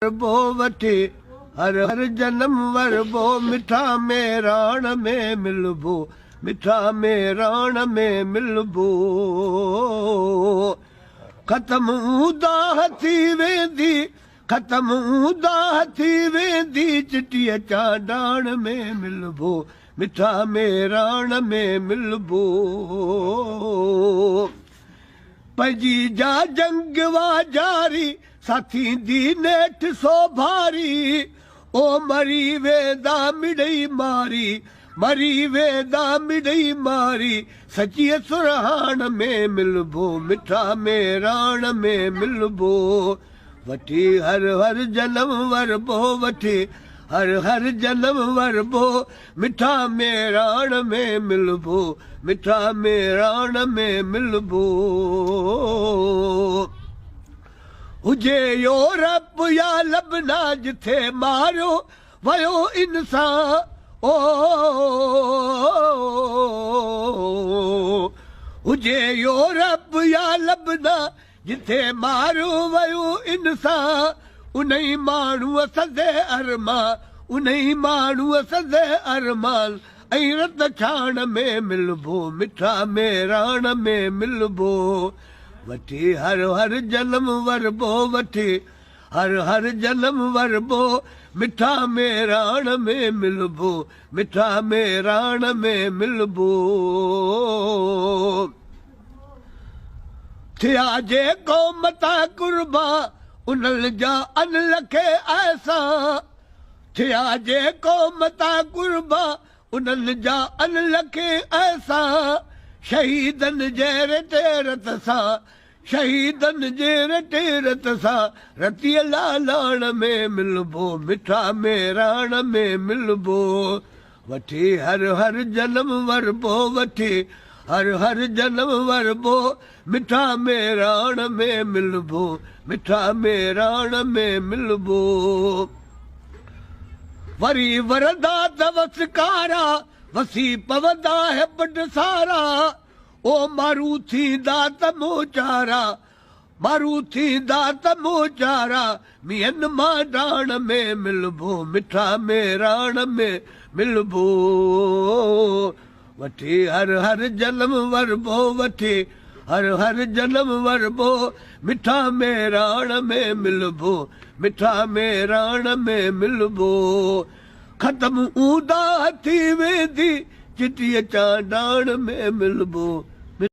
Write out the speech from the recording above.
وربو وٺي هر هر جنم وربو مٺا ميراڻ ۾ ملبو مٺا ميراڻ ۾ ملبو ختم اونداهه ٿي ويندي ختم اونداهه ٿي ويندي چٽيء چانڊاڻ ۾ ملبو مٺا ميراڻ ۾ ملبو پنهنجي جا جنگ وا جاري سا ٿيندي نيٺ سوڀاري او مري ويندا مڙئي ماري مري ويندا مڙئي ماري سچيء سرهاڻ ۾ ملبو مٺا ميراڻ ۾ ملبو وٺي هر هر جنم وربو وٺي هر هر جنم وربو مٺا ميراڻ ۾ ملبو مٺا ميراڻ ۾ ملبو هجي يورپ يا لبنا جٿي ماريو ويو انسان او هجي يورپ يا لبنا جٿي ماريو ويو انسان انهي ماڻهوء سندي ارمان انهي ماڻهوء سندي ارمان ۽ رت ڇاڻ ۾ ملبو مٺا ميراڻ ۾ ملبو وٺي هر هر جنم وربو وٺي هر هر جنم وربو مٺا ميراڻ ۾ ملبو مٺا ميراڻ ۾ ملبو. ٿيا جي قوم تان قربان انهن جا ان لکي احسان ٿيا جي قوم تان قربان انهن جا ان لکي احسان شهيدن جي رٽي رت سان شهيدن جي رٽي رت سان رتيء لالاڻ ۾ ملبو مٺا ميراڻ ۾ ملبو وٺي هر هر جنم وربو وٺي هر هر جنم وربو مٺا ميراڻ ۾ ملبو مٺا ميراڻ ۾ ملبو وري ورندا ته وسڪارا وسي پوندا هيبٽ سارا او مارو ٿيندا ته موچارا مارو ٿيندا ته موچارا مينهن مانڊاڻ ۾ ملبو مٺا ميراڻ ۾ ملبو وٺي هر هر جنم وربو وٺي هر هر جنم وربو مٺا ميراڻ ۾ ملبو مٺا ميراڻ ۾ ملبو ختم اونداهه ٿي ويندي چٽيء چانڊاڻ ۾ ملبو.